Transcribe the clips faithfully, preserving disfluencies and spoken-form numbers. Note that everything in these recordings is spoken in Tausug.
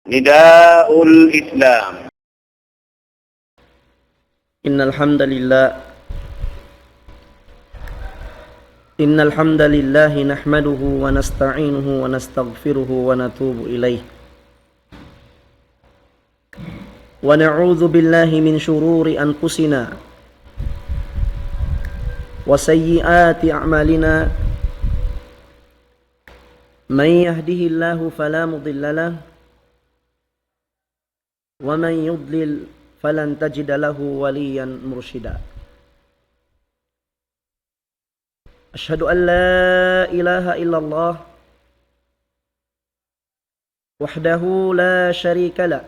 نداء الإسلام. إن الحمد لله إن الحمد لله نحمده ونستعينه ونستغفره ونتوب إليه، ونعوذ بالله من شرور أنفسنا وسيئات أعمالنا. من يهده الله فلا مضل له، ومن يضلل فلن تجد له وليا مرشدا. أشهد أن لا إله إلا الله وحده لا شريك له،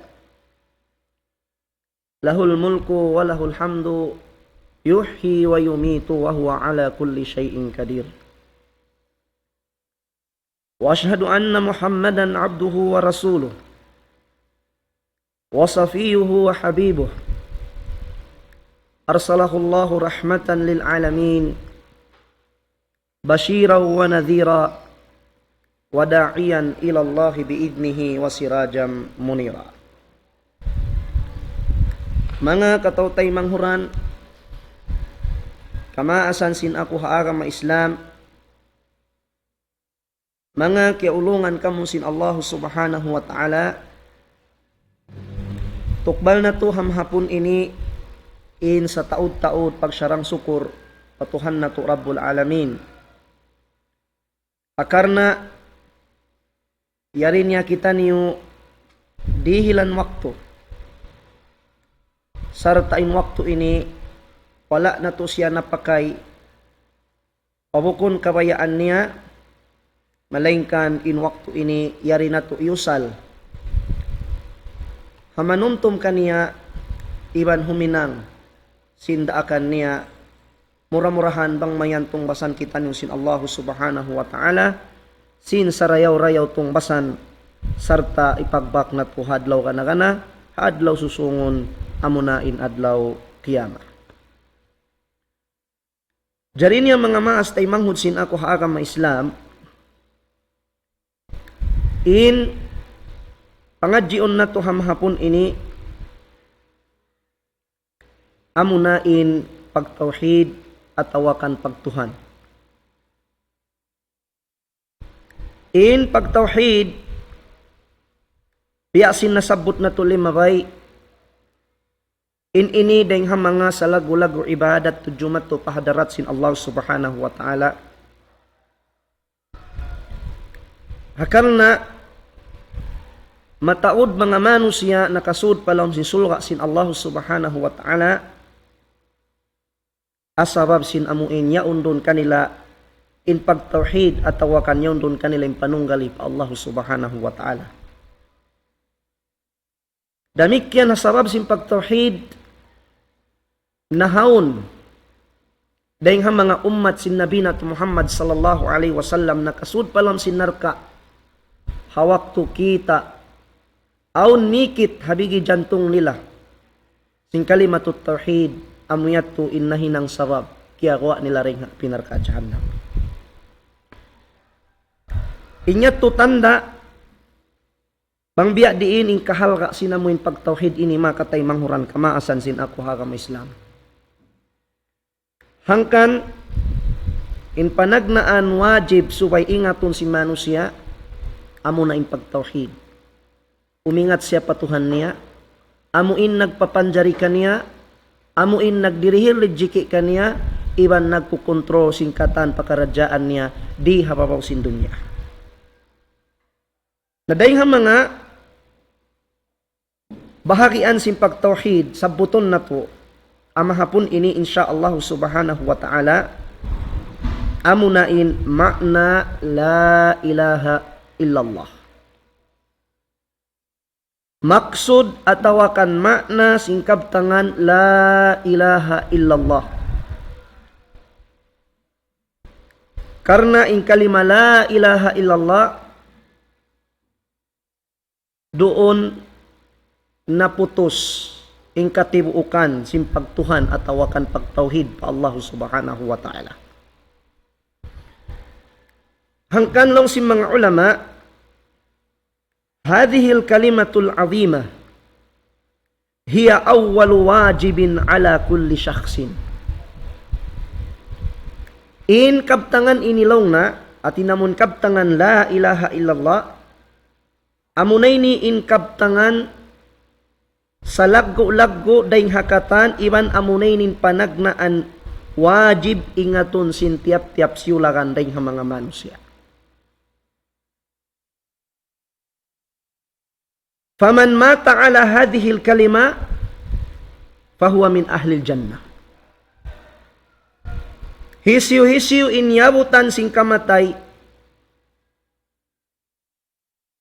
له الملك وله الحمد، يحيي ويميت وهو على كل شيء قدير. وأشهد أن محمدا عبده ورسوله، وصفيه وحبيبه، أرسله الله رحمة للعالمين، بشيرا ونذيرا، وداعيا إلى الله بإذنه وسراجا منيرا. Manga kataymanghuran, kamaasan sin aku ha agama Islam, manga kiyaulungan kamu sin Allahu Subhanahu wa Ta'ala, tukbal natu' ha mahapun ini in sataud-taud pagsarang-sukur pa Tuhan natu' Rabbul Alamin. Karna' yari niya kitaniyu dihilan waktu, sarta' in waktu ini wala' natu' siya napakay pa bukun kabayaan niya, malaingkan in waktu ini yari natu' iyusal ha manumtum kaniya iban huminang sin daakan niya. Mura-murahan bang mayan tungbasan kitaniyu sin Allahu Subhanahu wa Ta'ala sin sarayaw-rayaw tungbasan, sarta' ipagbak natu' ha adlaw gana-gana, ha adlaw susungun, amuna in adlaw qiyamah. Jari niya manga maas taymanghud sin aku ha agama Islam, in pangadjiun natu' ha mahapun ini, amuna in pagtawhid atawa kan pagtuhan. In pagtawhid, biya' sin nasabbut natu' limabay, in ini dayng ha manga salaggu'-laggu' ibadat tudju madtu pa hadarat sin Allah Subhanahu wa Ta'ala. Karna' mataud manga manusiya' nakasud pa lawm sin surga' sin Allah Subhanahu wa Ta'ala, sabab sin amu in yaun duun kanila in pagtawhid atawa kan yaun duun kanila in panunggali pa Allah Subhanahu wa Ta'ala. Damikkiyan ha sabab sin pagtawhid, nahaun dayng ha manga ummat sin Nabi natu' Muhammad sallallahu alayhi wasallam nakasud pa lawm sin narka', ha waktu kita' awn mikit ha bigi jantung nila sin kalimatut tawhid, amu yadtu in nahinang sabab kiyaguwa' nila dayng ha api narka' jahannam. In yadtu tanda' bang biya' diin in kahalga' sin amu in pagtawhid ini, manga kataymanghuran kamaasan sin aku ha agama Islam. Hangkan in panagnaan wajib subay ingatun sin manusiya', amuna in pagtawhid. Umingat siya pa Tuhan niya, amu in nagpapanjari kaniya, amu in nagdirihil rijiki' kaniya, iban nagkukontrol sin katan pakaradjaan niya di ha babaw sin dunya. Na dayng ha manga bahagian sin pagtawhid, sabbutun natu', ha mahapun ini, insya Allah Subhanahu wa Ta'ala, amuna in ma'na la ilaha illallah. Maksud atawa kan ma'na sin kabtangan la ilaha illallah. Karna' in kalima la ilaha illallah, duun naputus in katibuukan sin pagtuhan atawa kan pagtawhid pa Allah Subhanahu wa Ta'ala. Hangkan laung sin manga ulama, هذه الكلمة العظيمة هي أول واجب على كل شخص. In kabtangan ini laung niya, hati niya amun kabtangan la ilaha illallah, amuna ini in kabtangan salaggu'-laggu' dayng ha katan, iban amuna ini in panagnaan wajib ingatun sin tiyap-tiyap siyulakan dayng ha manga manusiya'. فمن مات على هذه الكلمة فهو من أهل الجنة. Hisiyu-hisiyu in yabutan sin kamatay,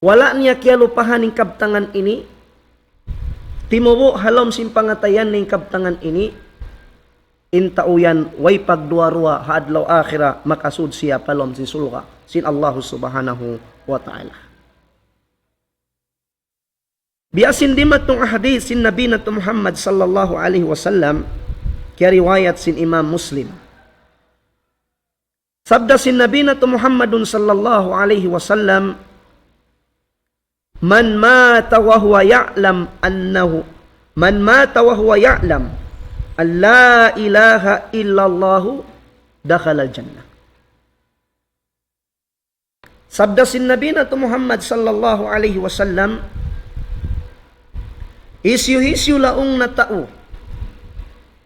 wala' niya kiyalupahan in kabtangan ini, timubu' ha lawm sin pangatayan niya in kabtangan ini, in tau yan way pagduwa-ruwa ha adlaw akhirat, makasud siya pa lawm sin surga' sin Allah Subhanahu wa Ta'ala. Biya' sin dimatung hadith sin Nabi natu' Muhammad sallallahu alayhi wasallam, kiyariwayat sin Imam Muslim. Sabda sin Nabi natu' Muhammadun sallallahu alayhi wasallam, من مات وهو يعلم أنه، من مات وهو يعلم أن لا إله إلا الله دخل الجنة. Sabda sin Nabi natu' Muhammad sallallahu alayhi wasallam, hisiyu-hisiyu laung niya tau,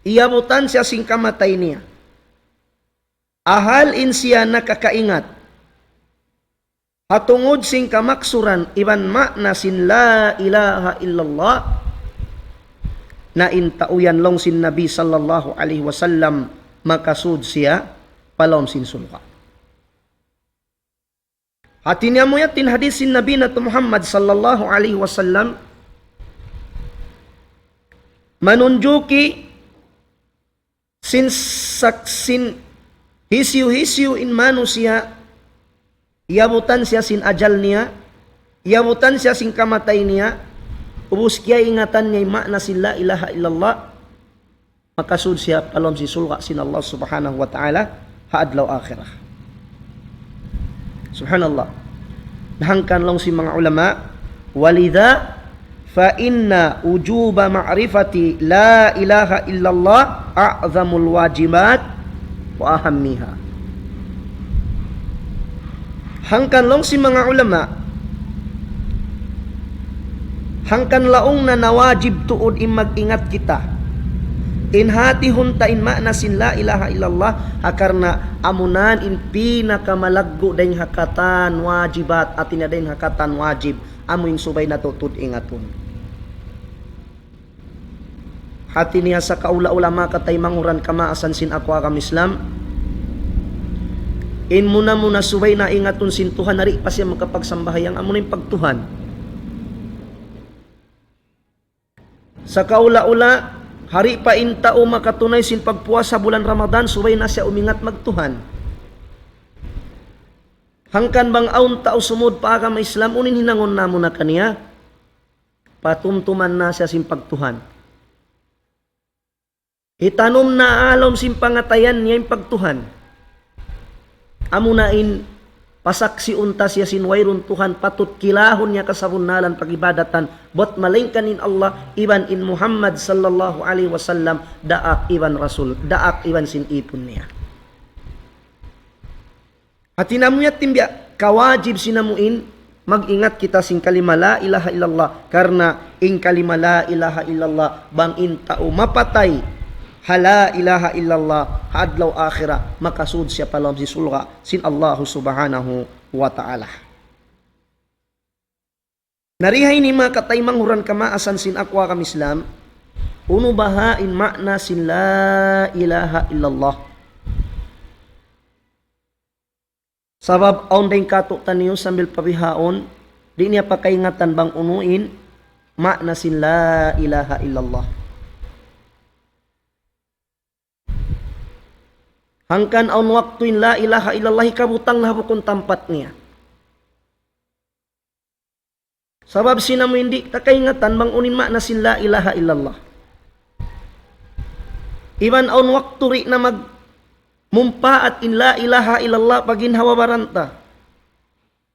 iyabutan siya sin kamatay niya, ahal in siya nakakaingat ha tungud sin kamaksuran iban ma'na sin la ilaha illallah, na in tau yan laung sin Nabi sallallahu alayhi wasallam makasud siya pa lawm sin surga'. Hati niya amu yadtu in hadith sin Nabi natu' Muhammad sallallahu alayhi wasallam, manunjuki sin sak-, sin hisiyu-hisiyu in manusiya', iyabutan siya sin ajal niya, iyabutan siya sin kamatay niya, ubus kiyaingatan niya in ma'na sin la ilaha illallah, makasud siya pa lawm sin surga' sin Allah Subhanahu wa Ta'ala ha adlaw akhirat. Subhanallah. Na hangkan laung sin manga ulama, ولذا فإن وجوب معرفة لا إله إلا الله أعظم الواجبات وأهمها. Hangkan laung sin manga ulama, hangkan laung niya na wajib tuud in mag-ingat kita. In hatihun ta in ma'na sin la ilaha illallah, ha karna' amuna in pinakamalaggu' dayng ha katan wajibat, hati niya dayng ha katan wajib, amu in subay natu' tuud ingatun. Hati niya sakaula-ula manga kataymanghuran kamaasan sin aku agama Islam, in muna-muna subay na ingatun sin Tuhan, di' pa siya makapagsambahayang, amuna in pagtuhan. Sakaula-ula, di' pa in tau makatunay sin pagpuasa bulan Ramadan, subay na siya umingat magtuhan. Hangkan bang awn tau sumud pa agama Islam, unu in hinangun namu' na kaniya, patumtuman na siya sin pagtuhan. Hitanum na ha lawm sin pangatayan niya in pagtuhan. Amuna in pasaksiun ta siya sin wayruun Tuhan patut kilahun niya kasabunnalan pag-ibadatan, buat malaingkan in Allah, iban in Muhammad sallallahu alayhi wasallam, daak iban Rasul, daak iban sin ipun niya. Hati namu' yadtu in biya' kawajib sin amu in mag-ingat kita sin kalima la ilaha illallah, karna' in kalima la ilaha illallah, bang in tau mapatay ha la ilaha illallah, ha adlaw akhirat, makasud siya pa lawm sin surga' sin Allahu Subhanahu wa Ta'ala. Na di ha ini manga kataymanghuran kamaasan sin aku agama Islam, unu baha' in ma'na sin la ilaha illallah. Sabab awn dayng kātu'niyu sambil pa bihaun, di' niya pa kaingatan bang unu in ma'na sin la ilaha illallah. Hangkan awn waktu in la ilaha illallah hikabutang na ha bukun tampat niya. Sabab sin amu in di' ta kaingatan bang unu in ma'na sin la ilaha illallah. Iban awn waktu di' na magmumpaat in la ilaha illallah pa ginhawa-baran ta.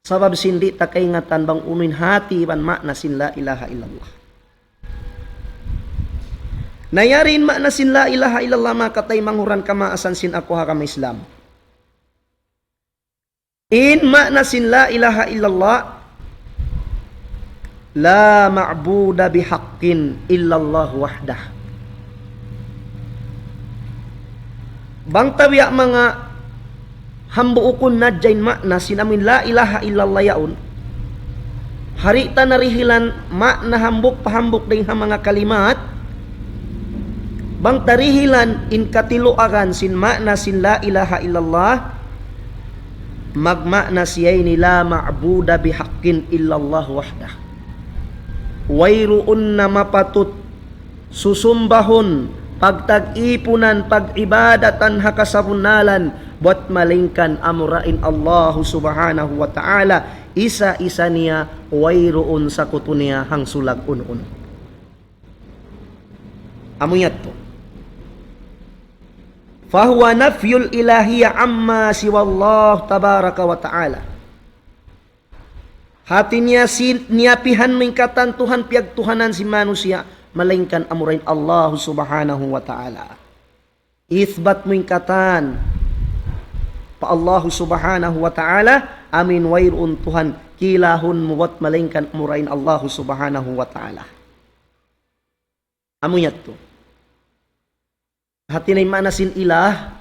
Sabab sin di' ta kaingatan bang unu in hati iban ma'na sin la ilaha illallah. Na yari in ma'na sin la ilaha illallah, manga kataymanghuran kamaasan sin aku ha agama Islam. In ma'na sin la ilaha illallah, لا معبود بحق إلا الله وحده. Bang ta biya' manga hambuukun na hadja in ma'na sin amuin la ilaha illallah yaun. Di' ta na dihilan ma'na hambuuk pa hambuuk dayn ha manga kalimat. Bang ta dihilan in katiluagan sin ma'na sin la ilaha illallah, magma'na siya ini لا معبود بحق إلا الله وحده. Wayruun na mapatut susumbahun, pagtag-ipunan, pag-ibadatan ha kasabunnalan, buwat malaingkan amura in Allahu Subhanahu wa Ta'ala, isa-isa niya, wayruun sakutu niya hangsulag unu-unu. Amu yadtu. فهو نفي الإلهية عما سوى الله تبارك وتعالى. Hati niya sin-, niyapihan mu in katan Tuhan piyagtuhanan sin manusiya', malaingkan amura in Allahu Subhanahu wa Ta'ala. Isbat mu in katan pa Allahu Subhanahu wa Ta'ala, amuin wayruun Tuhan kilahun mu buwat malaingkan amura in Allahu Subhanahu wa Ta'ala. Amu yadtu. Hati niya in ma'na sin ilah,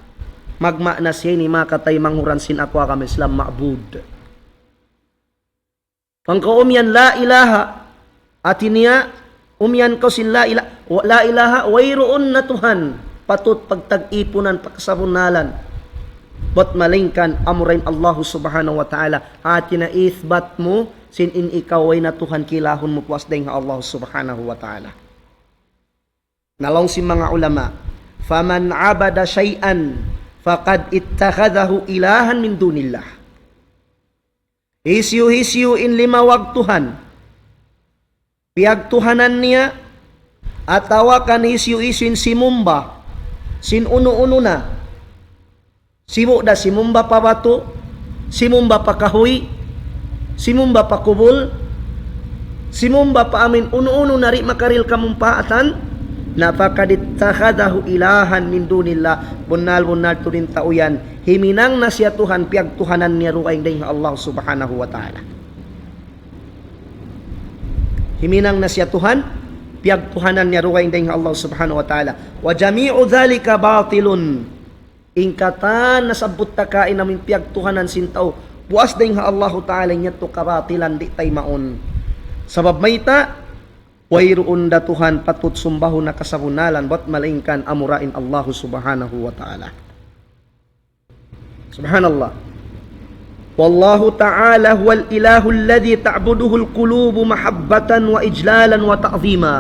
magma'na siya ini manga kataymanghuran sin aku ha agama Islam, ma'bud. Bang kaw umiyan la ilaha, hati niya, umiyan kaw sin la ila-, wa-, la ilaha, wayruun na Tuhan patut pagtag-ipunan, pagkasabunnalan, buwat malaingkan amura in Allahu Subhanahu wa Ta'ala. Hati niya isbat mu sin in ikaw way na Tuhan kilahun mu puas dayn ha Allah Subhanahu wa Ta'ala. Na laung sin manga ulama, فمن عبد شيئا فقد اتخذه إلها من دون الله. Hisiyu-hisiyu in limawag Tuhan, piyagtuhanan niya, atawa kan hisiyu-hisiyu in simumba sin unu-unu na, sibu' da simumba pa batu, simumba pa kahuy, simumba pa kubul, simumba pa amuin unu-unu na di' makarihil kamumpaatan, na فقد اتخذه إلها من دون الله, bunnal-bunnal tuud in tau yan, himinang na siya Tuhan, piyagtuhanan niya dugaing dayn ha Allah Subhanahu wa Ta'ala. Himinang na siya Tuhan, piyagtuhanan niya dugaing dayn ha Allah Subhanahu wa Ta'ala. وجميع ذلك باطل. In katan nasabbut ta kaina amuin piyagtuhanan sin tau puas dayn ha Allahu Ta'ala, in yadtu kabatilan, di' taymaun. Sabab mayta', wayruun da Tuhan patut sumbahun ha kasabunnalan buwat malaingkan amura in Allahu Subhanahu wa Ta'ala. Subhanallah. والله تعالى هو الإله الذي تعبده القلوب محبة وإجلالا وتعظيما.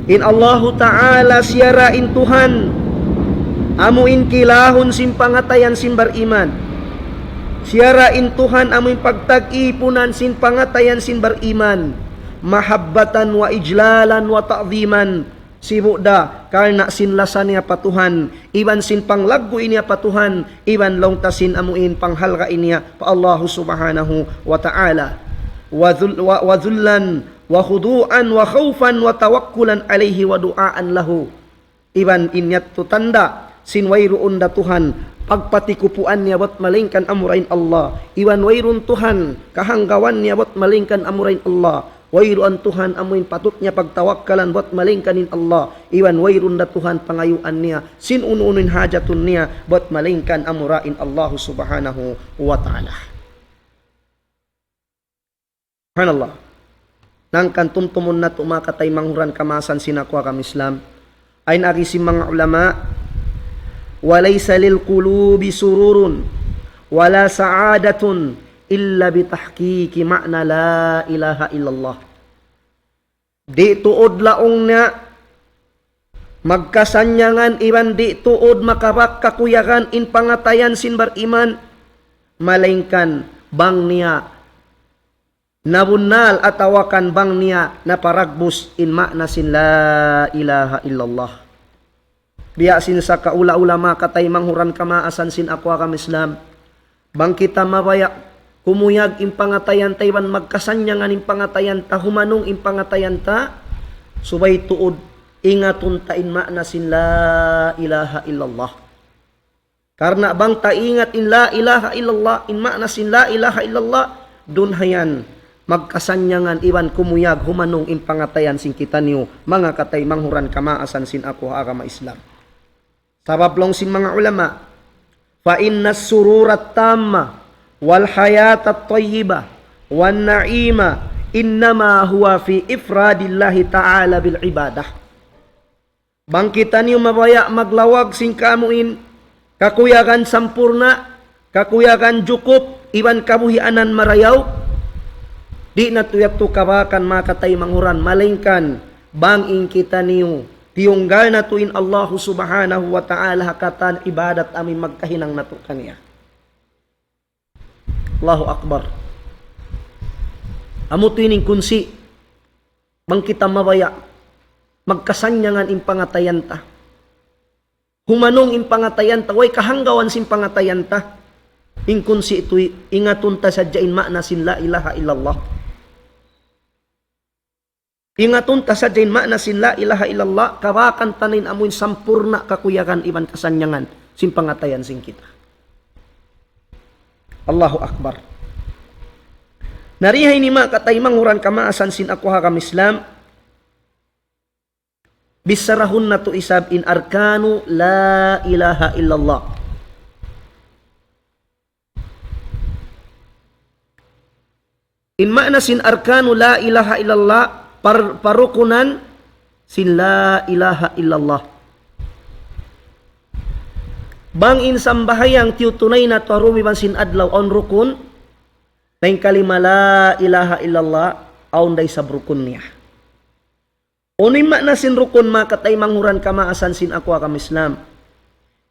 In Allahu Ta'ala siya ra in Tuhan amuin kilahun sin pangatayan sin bariman. Siya ra in Tuhan amuin pagtag-ipunan sin pangatayan sin bariman. محبة وإجلالا وتعظيما. Sibu' da karna' sin lasa niya pa Tuhan, iban sin panglaggu' niya pa Tuhan, iban laung ta sin amuin panghalga' niya pa Allahu Subhanahu wa Ta'ala. وذل-، و-، وذلا وخضوعا وخوفا وتوكلا عليه ودعاء له. Iban in yadtu tanda' sin wayruun da Tuhan pagpatikupuan niya buwat malaingkan amura in Allah. Iban wayruun Tuhan kahanggawan niya buwat malaingkan amura in Allah. Wayruun Tuhan amuin patut niya pagtawakkalan buwat malaingkan in Allah. Iban wayruun da Tuhan pangayuan niya sin unu-unu in hajatun niya buwat malaingkan amura in Allah Subhanahu wa Ta'ala. Subhanallah. Hangkan tumtumun natu' manga kataymanghuran kamaasan sin aku ha agama Islam. Ayn agi sin manga ulama, وليس للقلوب سرور ولا سعادة إلا بتحقيق معنى لا إله إلا الله. Di' tuud laung niya magkasannyangan iban di' tuud makabak kakuyagan in pangatayan sin bariman, malaingkan bang niya nabunnal atawa kan bang niya naparagbus in ma'na sin la ilaha illallah. Biya' sin sakaula-ula manga kataymanghuran kamaasan sin aku ha agama Islam. Bang kita mabaya' kumuyag in pangatayan ta iban magkasannyangan in pangatayan ta, humanung in pangatayan ta, subay tuud ingatun ta in maana sin la ilaha illallah. Karna' bang ta ingat in la ilaha illallah, in maana sin la ilaha illallah, duun hayan magkasannyangan iban kumuyag humanung in pangatayan sin kitaniyu, manga kataymanghuran kamaasan sin aku ha agama Islam. Sabab laung sin manga ulama, فإن السرور التام والحياة الطيبة والنعيم إنما هو في إفراد الله تعالى بالعبادة. Bang kitaniyu mabaya' maglawag sin kamu in kakuyagan sampurna', kakuyagan jukup, iban kabuhianan marayaw, di' natu' yadtu kabakan manga kataymanghuran, malaingkan bang in kitaniyu tiyunggal natu' in Allahu Subhanahu wa Ta'ala ha katan ibadat amu in magkahinang natu' kaniya. Allahu Akbar. Amu tuud in kunsi', bang kita mabaya' magkasannyangan in pangatayan ta, humanung in pangatayan ta, way kahanggawan sin pangatayan ta, in kunsi' tuud ingatun ta sadja in maana sin la ilaha illallah. Ingatun ta sadja in maana sin la ilaha illallah, kabakan ta na in amu in sampurna' kakuyagan iban kasannyangan sin pangatayan sin kita. Allahu Akbar. Na dayn ha ini manga kataymanghuran kamaasan sin aku ha agama Islam, bichara natu' isab in arkanu la ilaha illallah. In maana sin arkanu la ilaha illallah, par-, parukunan sin la ilaha illallah. Bang in sambahayang tiyutunay natu' ha dum iban sin adlaw awn rukun, na in kalima la ilaha illallah, awn da isab rukun niya. Unu in maana sin rukun manga kataymanghuran kamaasan sin aku ha agama Islam?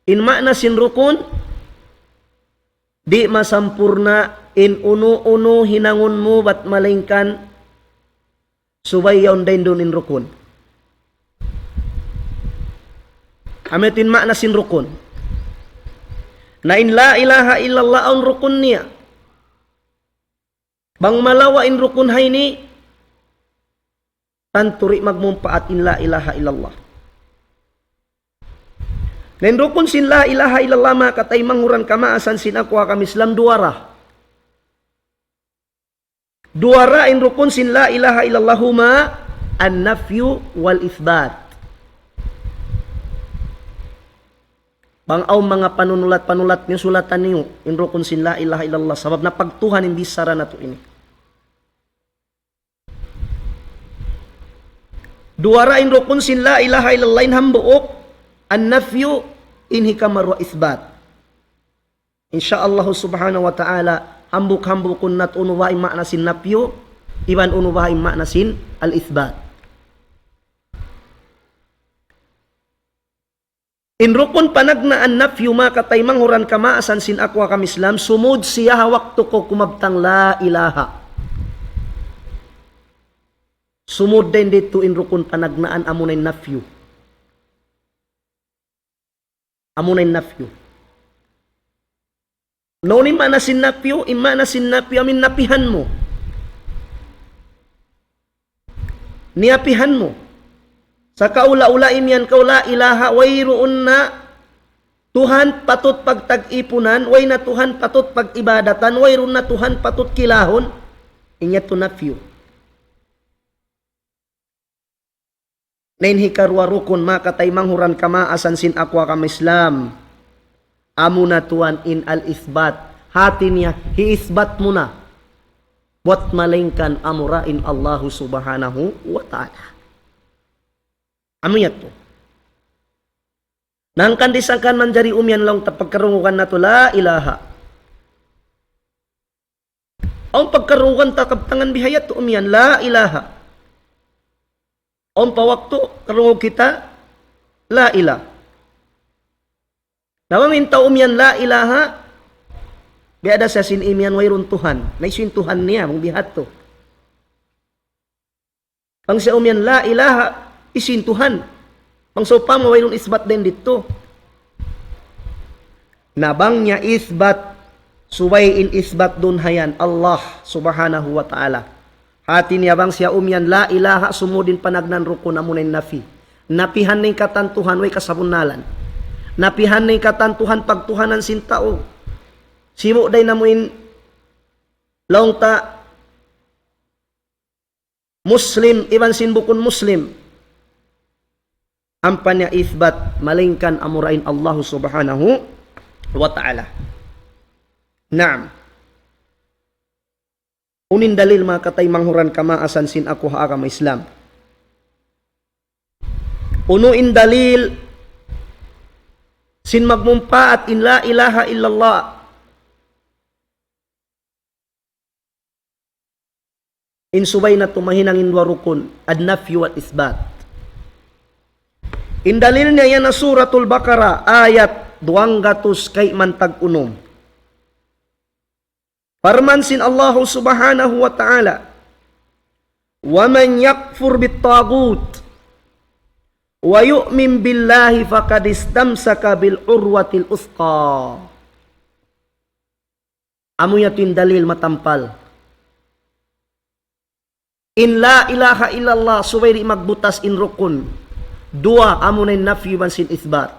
In maana sin rukun, di' masampurna' in unu-unu hinangun mu bat malaingkan subay yaun dayn duun in rukun. Amu yadtu in maana sin rukun. Na in la ilaha illallah awn rukun niya. Bang malawa' in rukun ha ini, tantu di' magmumpaat in la ilaha illallah. Na in rukun sin la ilaha illallah manga kataymanghuran kamaasan sin aku ha agama Islam duwa ra. Duwa ra in rukun sin la ilaha illallah, huma an-nafyu wal-ithbat. Bang awn manga panunulat-panulat niyu, sulatan niyu in rukun sin la ilaha illallah, sabab na pagtuhan in bichara natu' ini. Duwa ra in rukun sin la ilaha illallah, in hambuuk, an-nafyu, in hikaruwa ithbat. Insya Allah subhanahu wa ta'ala, hambuuk-hambuukun natu' unu baha' in maana sin nafyu, iban unu baha' in maana sin al-ithbat. In rukun panagnaan nafyu manga kataymanghuran kamaasan sin aku ha agama Islam, sumud siya ha waktu kaw kumabtang la ilaha. Sumud dayn ditu in rukun panagnaan amuna in nafyu. Amuna in nafyu. Na unu in maana sin nafyu, in maana sin nafyu amu in napihan mu. Niyapihan mu. Sa' kaula-ula imiyan kaw la ilaha, wayruun na Tuhan patut pagtag-ipunan, way na Tuhan patut pag-ibadatan, wayruun na Tuhan patut kilahun. In yadtu nafyu. Na in hikaruwa rukun manga kataymanghuran kamaasan sin aku ha agama Islam. Amuna tuwan in al-ithbat. Hati niya, hi-ithbat mu na. Buwat malaingkan amura in Allahu subhanahu wa ta'ala. Amu yadtu. Na hangkan di' sangkan manjari umiyan laung ta pagkarungugan natu' la ilaha. Awn pagkarungugan ta kabtangan biha' yadtu umiyan, la ilaha. Awn pa waktu karungug kita, la ilaha. Na bang in tau umiyan la ilaha, biya' da siya sin imiyan wayruun Tuhan. Na hisiyu in Tuhan niya, bang biha' yadtu. Bang siya umiyan la ilaha, hisiyu in Tuhan. Bang sawpama wayruun isbat dayn ditu. Na bang niya isbat Subay in isbat duun hayan Allah subhanahu wa ta'ala. Hati niya bang siya umiyan la ilaha sumud in panagnaan rukun amuna in nafi. Napihan na in katan Tuhan way kasabunnalan. Napihan na in katan Tuhan pagtuhanan sin tau. Sibu' dayn amu in laung ta Muslim iban sin bukun Muslim. Ampa niya isbat, malaingkan amura in Allah subhanahu wa ta'ala. Naam. Unu in dalil manga kataymanghuran kamaasan sin aku ha agama Islam? Unu in dalil sin magmumpaat in la ilaha illallah? In subay natu' mahinang in duwa rukun, an-nafyu wal isbat. In dalil niya yan ha Suratul Baqarah, ayat duwanggatus kayman tag-unum. Parman sin Allahu subhanahu wa ta'ala, وَمَنْ يَكْفُرْ بِالطَّاغُوتِ وَيُؤْمِنْ بِاللَّهِ فَقَدِ اسْتَمْسَكَ بِالْعُرْوَةِ الْوُثْقَى. Amu yadtu in dalil matampal. In la ilaha illallah subay di' magbutas in rukun. Duwa, amuna in nafyu iban sin isbat.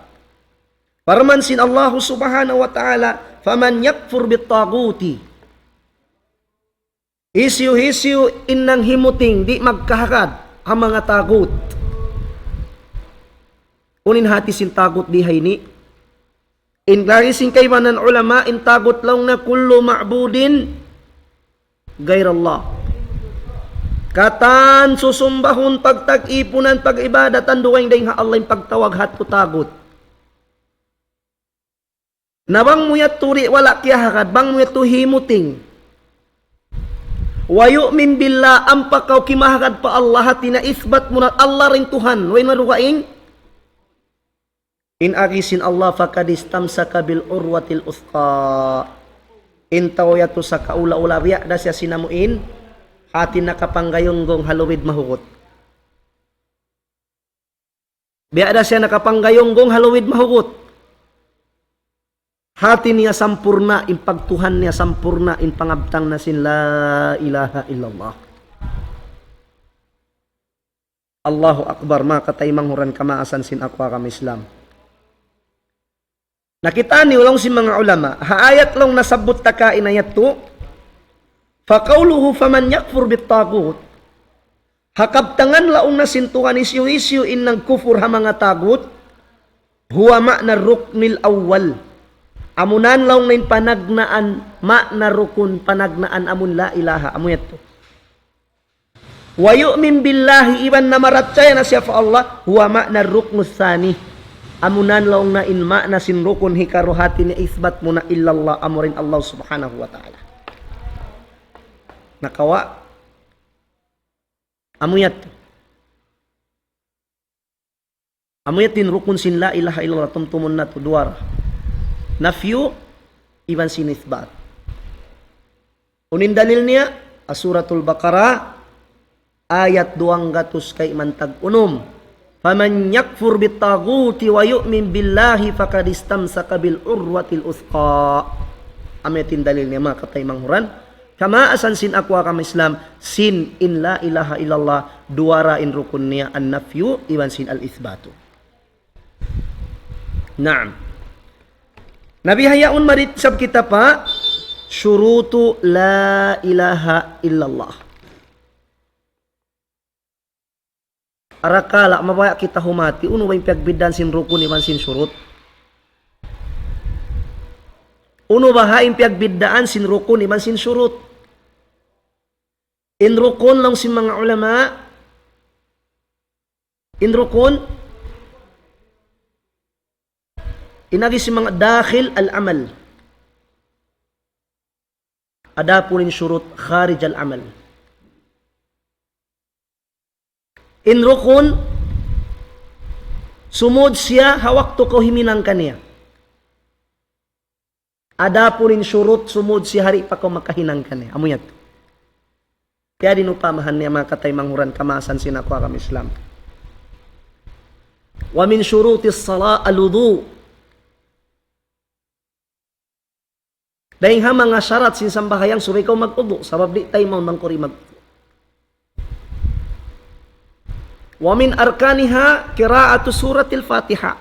Parman sin Allahu subhanahu wa ta'ala, فَمَنْ يَكْفُرْ بِالطَّاغُوتِ. Hisiyu-hisiyu in nanghimuting di' magkahagad ha manga tagut. Unu in hati sin tagut di ha ini? In laung sin kaibanan ulama, in tagut laung niya كُلُّ مَعْبُودٍ غَيْرَ اللَّهِ. Katan susumbahun, pagtag-ipunan, pag-ibadatan dugaing dayn ha Allah in pagtawag ha yadtu tagut. Na bang mu yadtu di' wala' kiyahagad, bang mu yadtu himuting. وَيُؤْمِنْ بِاللَّهِ, ampa kaw kimahagad pa Allah, hati niya isbat mu na Allah in Tuhan, way na dugaing. In agi sin Allah, فَقَدِ اسْتَمْسَكَ بِالْعُرْوَةِ الْوُثْقَى. In tau yadtu sakaula-ula, biya' da siya sin amu in, hati nakapanggayunggong ha luwid mahugut. Biya' da siya nakapanggayunggong ha luwid mahugut. Hati niya sampurna' in pagtuhan niya, sampurna' in pangabtang niya sin la ilaha illallah. Allahu Akbar, manga kataymanghuran kamaasan sin aku agama Islam. Na kitaa niyu laung sin manga ulama, ha ayat laung nasabbut ta kaina yadtu, فَقَوْلُهُ فَمَنْ يَكْفُرْ بِالطَّاغُوتِ. Ha kabtangan laung niya sin Tuhan, hisiyu-hisiyu in nagkufur ha manga tagut, هُوَ مَعْنَى الرُّكْنِ الْأَوَّلِ. Amuna laung niya in panagnaan, ma'na rukun, panagnaan amun la ilaha, amu yadtu. وَيُؤْمِنْ بِاللَّهِ, iban namarachaya na siya pa Allah, هُوَ مَعْنَى الرُّكْنِ الثَّانِي. Amuna laung niya in ma'na sin rukun hikaruwa, hati niya isbat mu na illallah, amura in Allah subhanahu wa ta'ala. Nakawa'? Amu yadtu. Amu yadtu in rukun sin la ilaha illallah, tumtumun natu' duwa ra. Nafyu iban sin isbat. Unu in dalil niya? Ha Suratul Baqarah, ayat duwanggatus kayman tag-unum. فَمَنْ يَكْفُرْ بِالطَّاغُوتِ وَيُؤْمِنْ بِاللَّهِ فَقَدِ اسْتَمْسَكَ بِالْعُرْوَةِ الْوُثْقَى. Amu yadtu in dalil niya, manga kataymanghuran kamaasan sin aku agama Islam, sin in la ilaha illallah, duwa ra in rukun niya, an-nafyu iban sin al-isbatu. Naam. Na bihaun mari isab kita pa shurutu la ilaha illallah. Arakala' mabaya' kita humati, unu ba in piyagbiddaan sin rukun iban sin shurut? Unu baha' in piyagbiddaan sin rukun iban sin shurut? In rukun laung sin manga ulama, in rukun, in agi sin manga dakhil al-amal. Adapun in shurut kharij al-amal. In rukun, sumud siya ha waktu kaw himinang kaniya. Adapun in shurut, sumud siya ha di' pa kaw makahinang kaniya. Amu yadtu. Kaya di' niyu pahamahan niya, manga kataymanghuran kamaasan sin aku agama Islam. وَمِنْ شُرُوطِ الصَّلَاةِ الْوُضُوءُ. Dayng ha manga sarat sin sambahayang subay kaw mag-udu, sabab di' ta imaun bang kaw di' mag-udu. ومن أركانها قراءة سورة الفاتحة.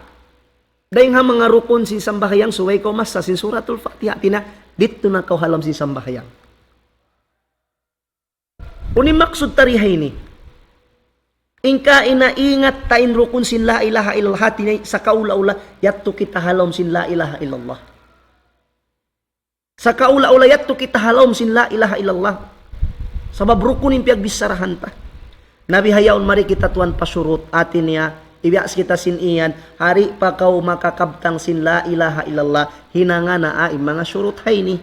Dayng ha manga rukun sin sambahayang subay kaw masa sin Suratul Fatiha. Tina, didtu na kaw ha lawm sin sambahayang. Unu in maksud ta di ha ini? In kaina ingat ta in rukun sin la ilaha illallah, hati niya sakaula-ula, yadtu kita ha lawm sin la ilaha illallah. Sakaula-ula yadtu kita ha lawm sin la ilaha illallah. Sabab rukun in piyagbicharahan ta. Na bihaun mari kita tuwan pa shurut, hati niya, ibiya' kita sin iyan, di' pa kaw makakabtang sin la ilaha illallah, hinanga na in manga shurut ha ini.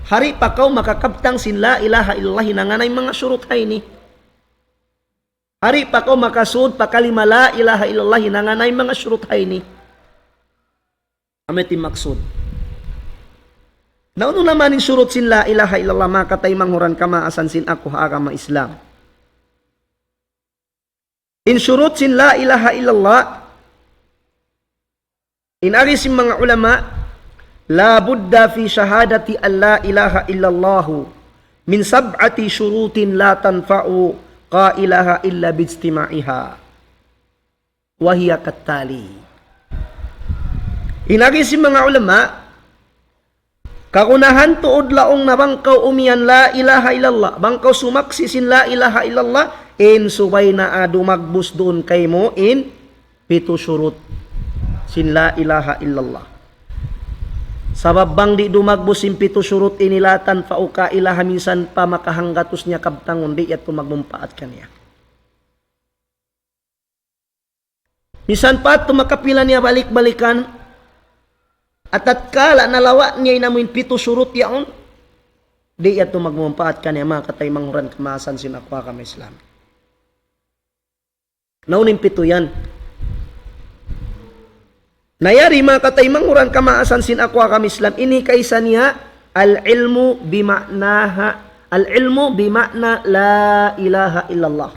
Di' pa kaw makakabtang sin la ilaha illallah hinanga na in manga shurut ha ini. Di' pa kaw makasud pa kalima la ilaha illallah hinanga na in manga shurut ha ini. Amu yadtu in maksud. Na unu na man in shurut sin la ilaha illallah, manga kataymanghuran kamaasan sin aku ha agama Islam. In shurut sin la ilaha illallah, in agi sin manga ulama, لا بد في شهادة أن لا إله إلا الله من سبعة شروط لا تنفع قائلها إلا باجتماعها، وهي كالتالي. In agi sin manga ulama, kagunahan tuud laung na bang kaw umiyan la ilaha illallah, bang kaw sumaksi' sin la ilaha illallah, in subay na dumagbus duun kaymu in pitu shurut sin la ilaha illallah. Sabab bang di' dumagbus in pitu shurut ini, لا تنفع قائلها, minsan pa makahanggatus niya kabtangun, di' yadtu magmumpaat kaniya. Minsan pa yadtu makapila niya balik-balikan, atatkala nalawa' niya in amuin pitu shurut yaun, di' yadtu magmumpaat kaniya, manga kataymanghuran kamaasan sin aku ha agama Islam. Na unu in pitu yan? Na yari, manga kataymanghuran kamaasan sin aku ha agama Islam, ini kaisa niya العلم بمعناها، العلم بمعنى لا إله إلا الله.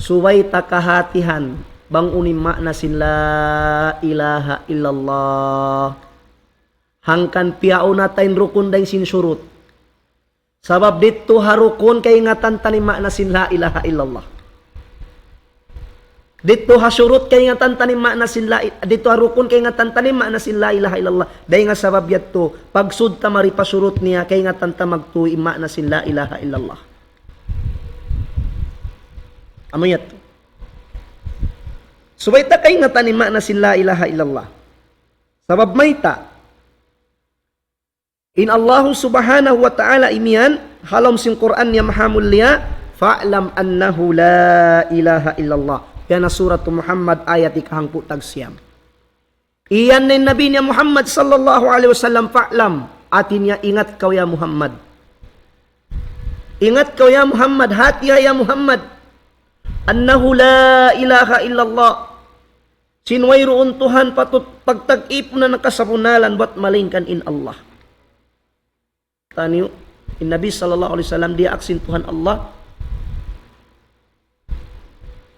Subay ta kahatihan bang unu in maana sin la ilaha illallah. Hangkan piyauna ta in rukun dayng sin shurut. Sabab didtu ha rukun kaingatan ta in maana sin la ilaha illallah. Didtu ha shurut kaingatan ta in maana sin la, didtu ha rukun kaingatan ta in maana sin la ilaha illallah. Dayng ha sabab yadtu, pagsud ta mari pa shurut niya, kaingatan ta magtuy in maana sin la ilaha illallah. Amu yadtu. Subay ta kaingatan in maana sin la ilaha illallah. Sabab mayta'? In Allahu Subhanahu wa Ta'ala imiyan, ha lawm sin Qur'an niya mahamulliya, فاعلم أنه لا إله إلا الله. Yan ha Suratu Muhammad ayat ikahangpu' tag siyam. Iyan na in Nabi niya Muhammad sallallahu alayhi wasallam, فاعلم, hati niya ingat kaw ya Muhammad. Ingat kaw ya Muhammad, hati ha ya Muhammad. أنه لا إله إلا الله. Sin wayruun Tuhan patut pagtag-ipunan ha kasabunnalan bat malaingkan in Allah. Taniyu, in Nabi sallallahu alayhi wasallam diyaak sin Tuhan Allah.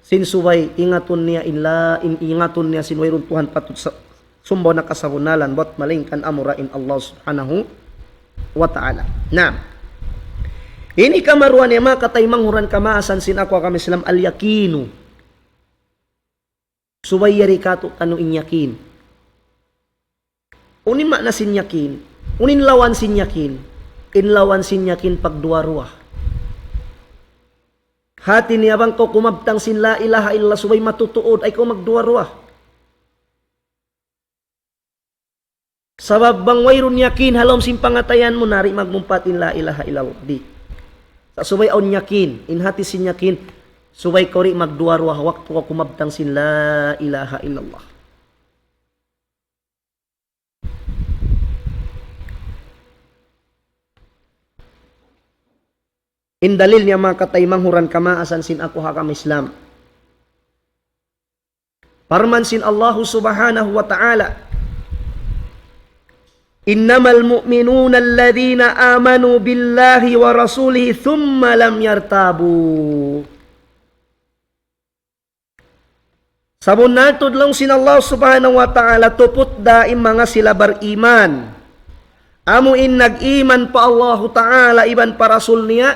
Sin subay ingatun niya in la, in ingatun niya sin wayruun Tuhan patut sa-, sumbaun ha kasabunnalan bat malaingkan amura in Allah Subhanahu wa Ta'ala. Naam. Ini kamaruwa niya manga kataymanghuran kamaasan sin aku ha agama Islam, al-yaqinu. Subay yari kātu'niyu in yakin. Unu in maana sin yakin? Unu in lawan sin yakin? In lawan sin yakin pagduwa-ruwa. Hati niya bang kaw kumabtang sin la ilaha illallah subay matutuud, ayaw kaw magduwa-ruwa. Sabab bang wayruun yakin ha lawm sin pangatayan mu, na di' magmumpaat in la ilaha illallah. Di'. Sa' subay awn yakin, in hati sin yakin, subay kaw di' magduwa-ruwa waktu kaw kumabtang sin la ilaha illallah. In dalil niya manga kataymanghuran kamaasan sin aku ha agama Islam. Parman sin Allahu Subhanahu wa Ta'ala, إنما المؤمنون الذين آمنوا بالله ورسوله ثم لم يرتابوا. Sabunnal tuud laung sin Allah Subhanahu wa Ta'ala, tuput da in manga sila bariman. Amu in nag-iman pa Allahu Ta'ala iban pa Rasul niya,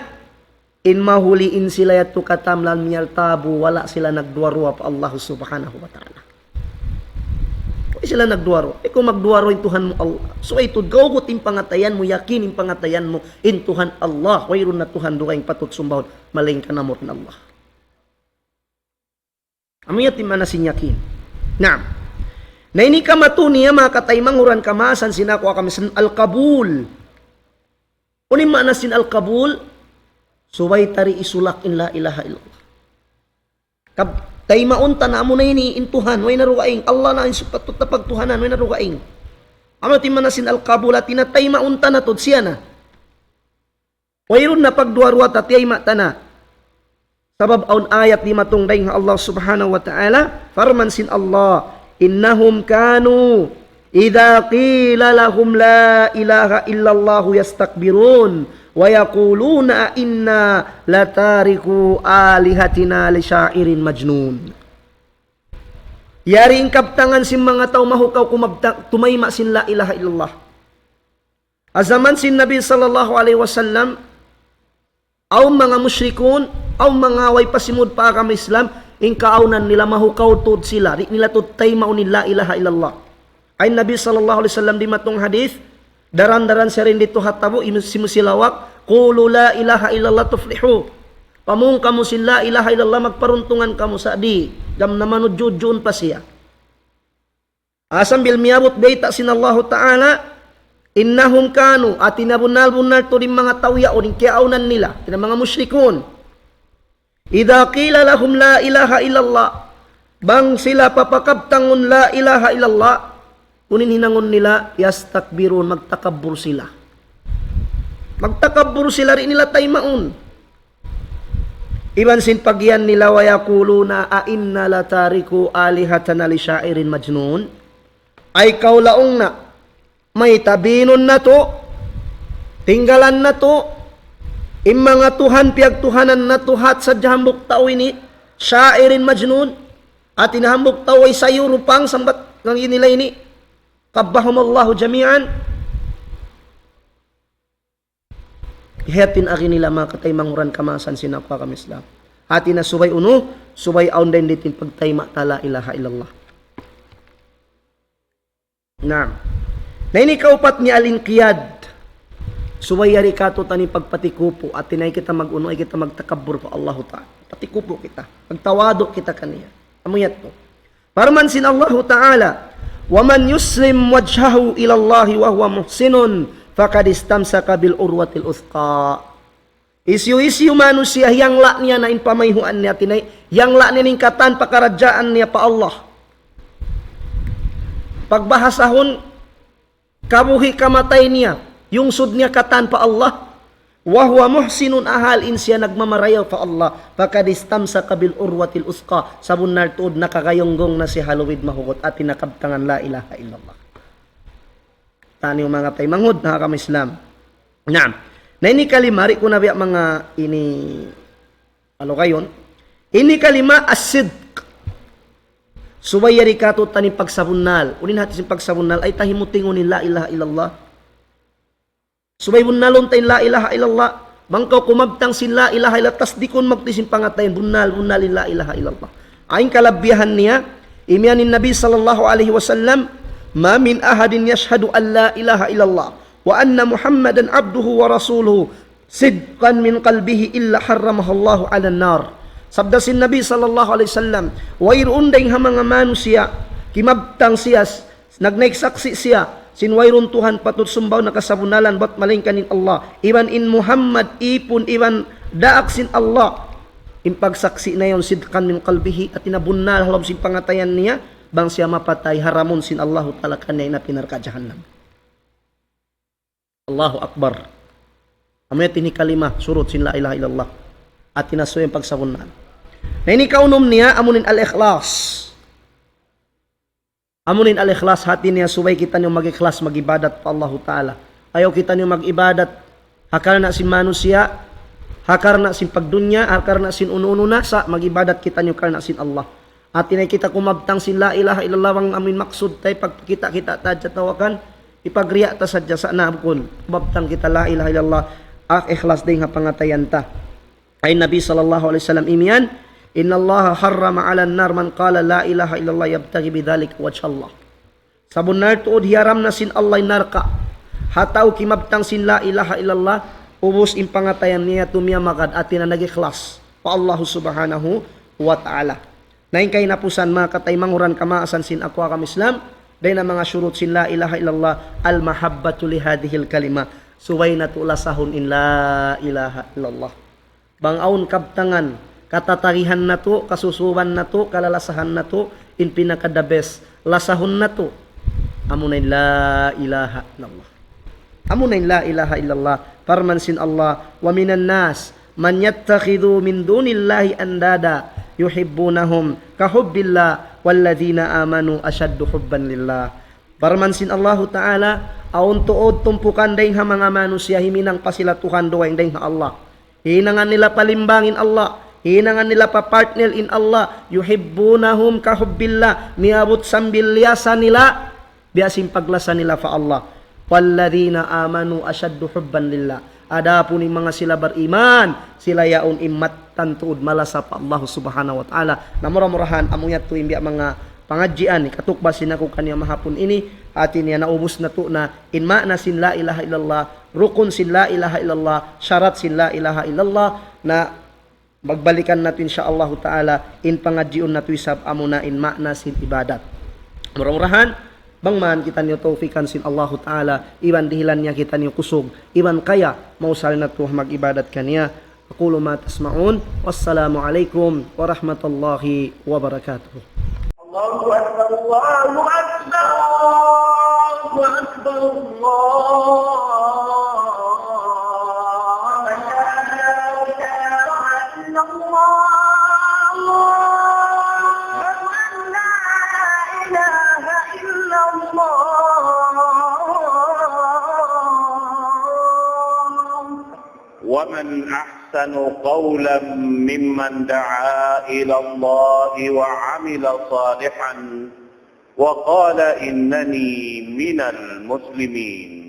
in mahuli in sila yadtu katan, لم يرتابوا, wala' sila nagduwa-ruwa pa Allah Subhanahu wa Ta'ala. Way sila nagduwa-ruwa. Ikaw magduwa-ruwa in Tuhan mu Allah. So, ito, gawgut in pangatayan mu, yakin in pangatayan mu, in Tuhan Allah. Wayruun na Tuhan dugaing patut sumbahun, malaingkan amura in Allah. Amu yadtu in maana sin yakin. Naam. Na ini kamatu niya, manga kataymanghuran, kamaasan sin aku, kami sin al-qabul. Unu in maana sin al-qabul? Subay ta di' isulak in la ilaha illallah. Kab-, taymaun ta na amu na ini in Tuhan, way na dugaing. Allah na in patut na pagtuhanan, way na dugaing. Amu yadtu in maana sin al-qabul, hati niya taymaun ta na tuud siya na. Wayruun na pagduwa-ruwa ta, tiyayma' ta na. Sabab awn ayat dimatung dayn ha Allah Subhanahu wa Ta'ala, parman sin Allah, إنهم كانوا إذا قيل لهم لا إله إلا الله يستكبرون ويقولون أئنا لتاركو آلهتنا لشاعر مجنون. Yari in kabtangan sin manga tau mahukaw kumabta-, tumayma' sin la ilaha illallah. Ha jaman sin Nabi sallallahu alayhi wasallam, awn manga mushrikun, awn manga way pa simud pa agama Islam, in kaawnan nila mahukaw tuud sila, di' nila tuud taymaun in la ilaha illallah. Awn Nabi sallallahu alayhi wasallam dimatung hadith, daran-daran siya dayn didtu ha tabu', imu-, simusilawak, قولوا لا إله إلا الله تفلحوا. Pamung kamu sin la ilaha illallah, magparuntungan kamu. Sa' di', gam naman ujud-ujud pa siya. Ah, sambil miyabut bayta' sin Allahu Ta'ala, إنهم كانوا, hati niya bunnal-bunnal tuud in manga tau yaun, in kiyaawnan nila, in manga mushrikun. إذا قيل لهم لا إله إلا الله, bang sila papakabtangun la ilaha illallah, unu in hinangun nila, يستكبرون, magtakabbur sila. Magtakabbur sila, di' nila taymaun. Iban sin pagiyan nila, ويقولون أئنا لتاركو آلهتنا لشاعر مجنون. Ay kaw laung na, mayta' biinun natu', tinggalan natu', in manga tuhan piyagtuhanan natu' hat sadja hambuuk tau ini, شاعر مجنون, hati niya hambuuk tau way sayu rupang sambat ngan nila ini, قبحهم الله جميعا. Hāti niya agi nila manga kataymanghuran kamaasan sin aku ha agama Islam. Hāti niya subay unu, subay awn dayn didtu in pagtayma' ta la ilaha illallah. Naam. Na ini kaupat niya al-inqiyad. Subay yari kātu'niyu pagpatikupu', hāti niya ayaw kita mag-unu, ayaw kita magtakabbur pa Allahu Ta'ala. Patikupu' kita, magtawadu' kita kaniya. Amu yadtu. Parman sin Allahu Ta'ala, ومن يسلم وجهه إلى الله وهو محسن فقد استمسك بالعروة الوثقى. Hisiyu-siyu manusiya' hiyangla' niya na in pamayhuan niya, hāti niya hiyangla' niya in katan pakaradjaan niya pa Allah. Pagbahasahun, kabuhi' kamatay niya, yungsud niya katan pa Allah, وهو محسن, ha hāl in siya nagmamarayaw pa Allah, فقد استمسك بالعروة الوثقى, sabunnal tuud nakagayunggong na siya ha luwid mahugut, hāti niya kabtangan la ilaha illallah. Taniyu manga taymanghud ha agama Islam. Naam. Na ini kalima, di' ku na biya' manga ini alugayon. Ini kalima as-sidq. Subay yari kātu'niyu pagsabunnal. Unu in hāti sin pagsabunnal, ayaw ta himutingun in la ilaha illallah. Subay bunnalun ta in la ilaha illallah. Bang kaw kumabtang sin la ilaha illallah, tasdikun magtuy sin pangatayan, bunnal, bunnal in la ilaha illallah. Awn kalabbihan niya, imiyan in Nabi sallallahu alayhi wasallam, ما من أحد يشهد أن لا إله إلا الله وأن محمدا عبده ورسوله صدقا من قلبه إلا حرمه الله على النار. Sabda sin Nabi sallallahu alayhi wasallam, wayruun dayn ha manga manusiya', kimabtang siya, nagnaik saksi' siya, sin wayruun Tuhan patut sumbahun ha kasabunnalan bat malaingkan in Allah. Iban in Muhammad ipun iban daak sin Allah. In pagsaksi' niya yaun صدقا من قلبه, hāti niya bunnal ha lawm sin pangatayan niya, bang siya mapatay haramun sin Allahu Ta'ala kaniya in api narka' jahannam. Allahu Akbar. Amu yadtu in kalima, surut sin la ilaha illallah. Hāti niya subay pagsabunnal. Na ini kaunum niya, amu in al-ikhlas. Amu in al-ikhlas, hāti niya subay kitaniyu mag-ikhlas mag-ibadat pa Allahu Ta'ala. Ayaw kitaniyu mag-ibadat ha karna' sin manusiya', ha karna' sin pagdunya, ha karna' sin unu-unu na, sa' mag-ibadat kitaniyu karna' sin Allah. Hati niya kita kumabtang sin la ilaha illallah bang amuin maksud ta, pagkita-kita ta hadja tawakan, ipagriya ta sadja sa' na bukun. Kumabtang kita la ilaha illallah, ah, ikhlas dayn ha pangatayan ta. Ay Nabi sallallahu alayhi wasallam imiyan, إن الله حرم على النار من قال لا إله إلا الله يبتغي بذلك وجه الله. Sabunnal tuud hiyaram na sin Allah in narka'. Ha tau kimabtang sin la ilaha illallah, ubus in pangatayan niya tuud miyamagad, hati niya nag-ikhlas pa Allah subhanahu wa ta'ala. Na in kahinapusan, manga kataymanghuran kamaasan sin aku agama Islam, dayn ha manga shurut sin la ilaha illallah, المحبة لهذه الكلمة. Subay natu' lasahun in la ilaha illallah. Bang awn kabtangan, katatagihan natu', kasusuban natu', kalalasahan natu', in pinaka the best, lasahun natu'. Amuna in la ilaha illallah. Amuna in la ilaha illallah. Parman sin Allah, ومن الناس من يتخذ من دون الله أندادا يحبونهم كحب الله والذين آمنوا أشد حبا لله. Parman sin Allahu Ta'ala, awn tuud tumpukan dayn ha manga manusiya' himinang pa sila Tuhan dugaing dayn ha Allah. Hinangan nila pa limbang in Allah. Hinangan nila pa partner in Allah. يحبونهم كحب الله. Miyabut sambil liyasa nila, biya' sin paglasa nila pa Allah. والذين آمنوا أشد حبا لله. Adapun in manga sila bariman, sila yaun in mattan tuud malasa pa Allah subhanahu wa ta'ala. Na mura-murahan, amu yadtu in biya' manga pangadjian, katukbal sin aku kaniya mahapun ini, hati niya naubus natu' na in maana sin la ilaha illallah, rukun sin la ilaha illallah, sharat sin la ilaha illallah, na magbalikan natu' insya Allahu ta'ala, in pangadjiun natu' isab amuna in maana sin ibadat. Mura-murahan, bang man kitaniyu tawfikan sin Allahu ta'ala, iban dihilan niya kitaniyu kusug, iban kaya, mausal natu' mag-ibadat kaniya. أقول ما تسمعون. والسلام عليكم ورحمة الله وبركاته. الله أكبر، الله أكبر، الله أكبر، الله أكبر. لا إله إلا الله. أشهد أن لا إله إلا الله. ومن أحسن قولا ممن دعا إلى الله وعمل صالحا وقال إنني من المسلمين.